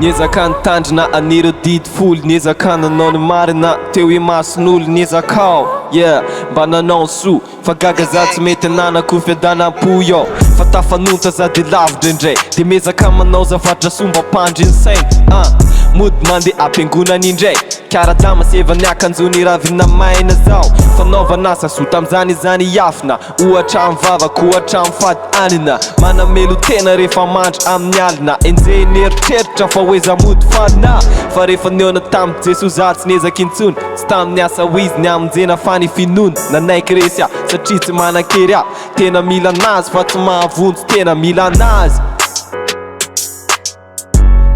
Niezaka nitandrina an'ireo didy folo, niezaka nanao ny marina teo imason'olo, niezaka aho, yeah, mba nanao ny soa, fa gaga za tsy mety ananako fiadanam-po yo, fa tafanonta za de lavo ndraindray, de miezaka manao zavatra soa mba hampandry ny saina, ah, mody mandeha am-piangonana indray, Karadama sy eva ny akanjony ravina maina zao fanaovana asa soa tamzany izany hiafina ohatra am vavaka ohatra am fady anina manamelo tena rehefa mandry amin'ny alina enjehin'ny eritreritra fa hoeza mody fanina fa rehefa nihaona tamin'i Jesoa za tsy niezaka intsony tsy tamin'ny asa ho izy ny hamonjena fa ny finoana nanaiky resy aho satria tsy manan-kery aho tena mila anazy fa tsy mahavonjy tena mila anazy.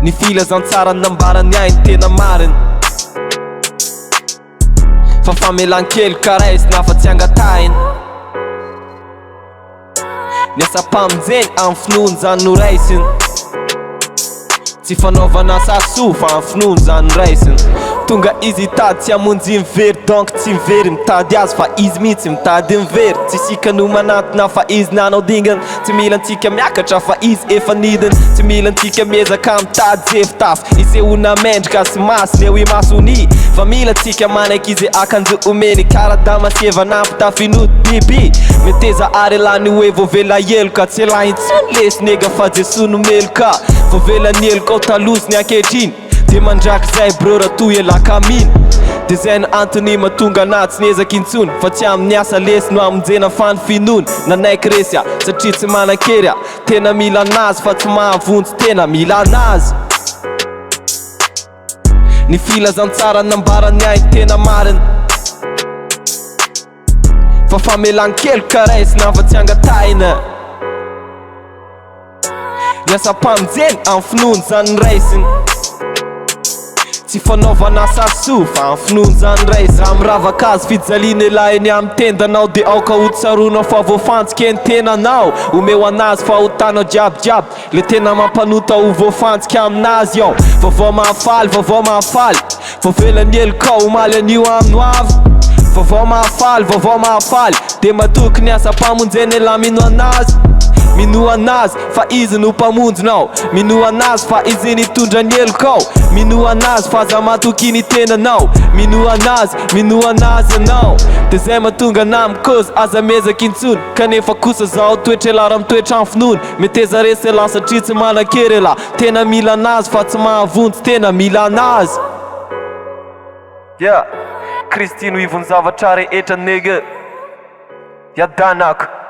Ny filazantsara nambarany ahy ny tena marina Fa famelan-keloka raisina fa tsy angatahina Ny asam-pamonjeny amin'ny finoana izany no raisina Tsy fanaovana asa soa fa amin'ny finoana izany no raisina Tonga izy hitady tsy hamonjy ny very donc tsy ny very mitady azy fa izy mihitsy mitady ny very Tsy isika no manantona fa izy nanao dingana Tsy mila antsika miakatra fa izy efa nidina Tsy mila antsika miezaka mitady ze fitafy Isehoana mendrika sy masina eo imasony Fa mila antsika manaiky ize akanjo omeny Kara Adama sy Eva nampitafin'ody biby Meteza ary elah ny hoe voavela heloka Tsy elah intsony lesy nega fa Jesoa no meloka Voavela ny helokao taloha sy ny ankehitriny De mandrakizay bro raha toa elah ka mino De zay no antony mahatonga anah tsy niezaka intsony Fa tsy amin'ny asa lesy no hamonjena fa ny finoana Nanaiky resy aho satria tsy manan-kery aho Tena mila anazy fa tsy mahavonjy tena mila anazy Ny filazantsara nambarany ahy tena marina Fa famelan-keloka raisina fa tsy angatahina Ny asam-pamonjeny amin'ny finoana izany raisina Tsy fanaovana asa soa fa amin'ny finoana izany raisina Raha miravaka hazo fijaliana elah eny amin'ny tendanao Dia aoka ho tsaroanao fa voafantsika ny tenanao Omeo an'azy fahotanao jiaby jiaby Le tena mampanota ho voafantsika aminazy ao Vaovao mahafaly, vaovao mahafaly Voavela ny helokao omaly anio amin'ny ho avy Vaovao mahafaly, vaovao mahafaly Dia matoky ny asam-pamonjena elah mino anazy Minoa anazy fa izy no mpamonjinao Minoa anazy fa izy nitondra ny helokao Minoa anazy fa aza matoky ny tenanao Minoa anazy, minoa anazy ianao Dia zay mahatonga anah mikozy aza miezaka intsony Kanefa kosa zaho toetra elah raha mitoetra amin'ny finoana Meteza resy elah satria tsy manan-kery elah Tena mila anazy fa tsy mahavonjy tena mila anazy. Yeah, Kristy no ivon'ny zavatra rehetra nigga. Iadanako.